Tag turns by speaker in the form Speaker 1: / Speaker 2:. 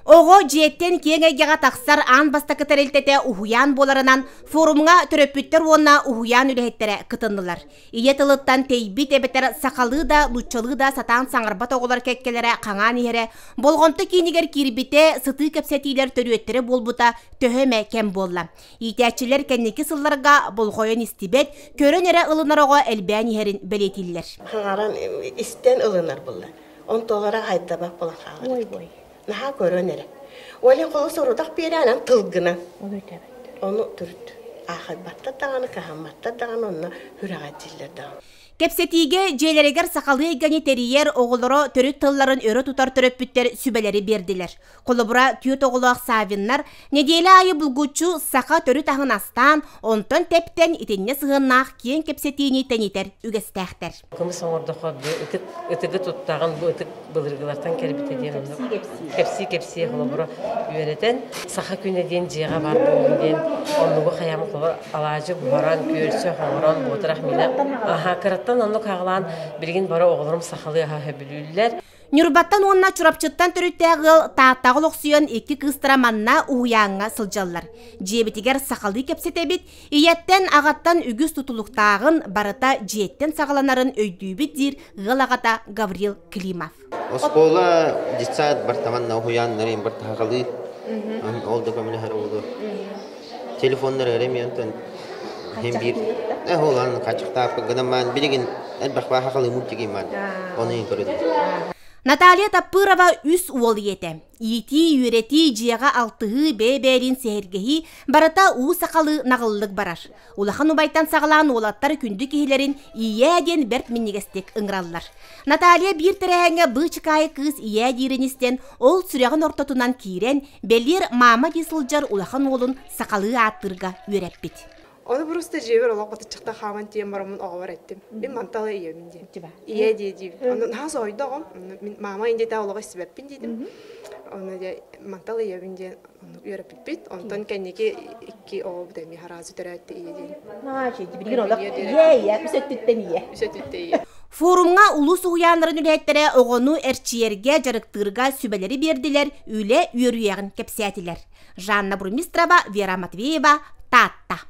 Speaker 1: Оҕо дьиэттэн киэҥ эйгэҕэ тахсар аан бастакы тэрилтэтэ уһуйаан буоларынан форумҥа төрөппүттэр уонна уһуйаан үлэһиттэрэ кытыннылар. Ийэ тылыттан тэйбит эбэтэр сахалыы да, нууччалыы да сатаан саҥарбат оҕолор кэккэлэрэ хаҥаан иһэрэ, болҕомто киинигэр киирбитэ, сытыы кэпсэтиилэр төрүөттэрэ буолбута төһө эмэ кэм буолла. Иитээччилэр кэнники сылларга болҕойон истибэт, көрөн эрэ ылынар оҕо элбээн иһэрин бэлиэтииллэр.
Speaker 2: Хаҥаран истэн ылынар буолла. Онтулара хайдабах буолан хаалар. Наһаа көрөн эрэ. Оля холус орудах биэрэ тылгынан. Ону төрүт аахайбаттар даҕаны, кыһамматтар даҕаны, онно хүрэҕэддьиллэр даҕаны.
Speaker 1: Кэпсэтиигэ дьиэлэригэр сахалыы эйгэни тэрийэр оҕолоро төрүт тылларын өрө тутар төрөппүттэр сүбэлэри биэрдилэр. Холобура, түөрт оҕолоох Савиннар нэдиэлэ аайы булгуччу саха төрүт аһын астаан, онтон тэптэн итиннэ сыһыаннаах киэҥ кэпсэтиини тэнитэр үгэстээхтэр.
Speaker 3: Кымыс оҥордоххо бу ытык ытыгы туттаҕын бу ытык былыргылартан кэлбитэ диэн онно кэпсии кэпсии холобура үөрэтэн саха күнэ диэн дьиэҕэ бар буолун диэн оннугу хайам холобур алаадьы буһаран күөрсэ хоҥорон буотарах миинэ аха кыраттан оннук аҕалаан билигин бары оҕолорум сахалыы аһа сөбүлүүллэр.
Speaker 1: Ньурбаттан уонна Чурапчыттан төрүттээх ыал Тааттаҕа олохсуйан икки кыыстара манна уһуйааҥҥа сылдьаллар. Дьиэбитигэр сахалыы кэпсэтэбит, ийэттэн, аҕаттан үгүс тутулуктааҕын барыта дьиэттэн саҕаланарын өйдүүбүт диир ыал аҕата Гаврил Климов.
Speaker 4: Оскуола, детсад бартаманна уһуйааннары бартахалыы ол да көмөлөһөр буолуо. Телефоннар эрэ миэнтэн хин биир э хачахтаах гынан билигин элбэх баахалыы мультигиман ону көрөдүм.
Speaker 1: Наталья Таппырова үс уол ийэтэ. Иитии, үөрэтии, дьиэҕэ алтыһыы, бэйэ-бэйэлиин сэһэргэһии барыта уу сахалыы наҕыллык барар. Улахан убайтан саҕалаан уолаттар күндү киһилэрин ийээ диэн бэрт минньигэстик ыҥыраллар. Наталья биир тэрээһиҥҥэ быычыкаайы кыыс ийээ диирин истэн, ол сүрэҕин ортотунан киирэн, бэлиэр маама дии сылдьар улахан уолун сахалыы ааттыырга үөрэппит.
Speaker 5: Ону просто дьиэбэр олох батыччахта хааман тиийэн бараммын оҕобор эттим. Мин мантала ийэбин диэн. Ийэ дии диибин. Ону наһаа соһуйда оҕом. Мин маама индиэтэ олоҕу истибэппин диэтим. Ону дьэ мантал ийэбин диэн үөрэппиппит. Онтон кэнники икки оҕобут эмиэ хараазы төрөөттө ийэ диэн.
Speaker 1: Билигин олох ийэ ийэ үс өттүттэн ийэ.
Speaker 5: Үс өттүттэн ийэ.
Speaker 1: Форумҥа улуус уһуйааннарын үлэһиттэрэ оҕону эрчийэргэ, дьарыктыырга сүбэлэри биэрдилэр, үлэ үөрүйэҕин кэпсээтилэр. Жанна Бурмистрова, Вера Матвеева, Таатта.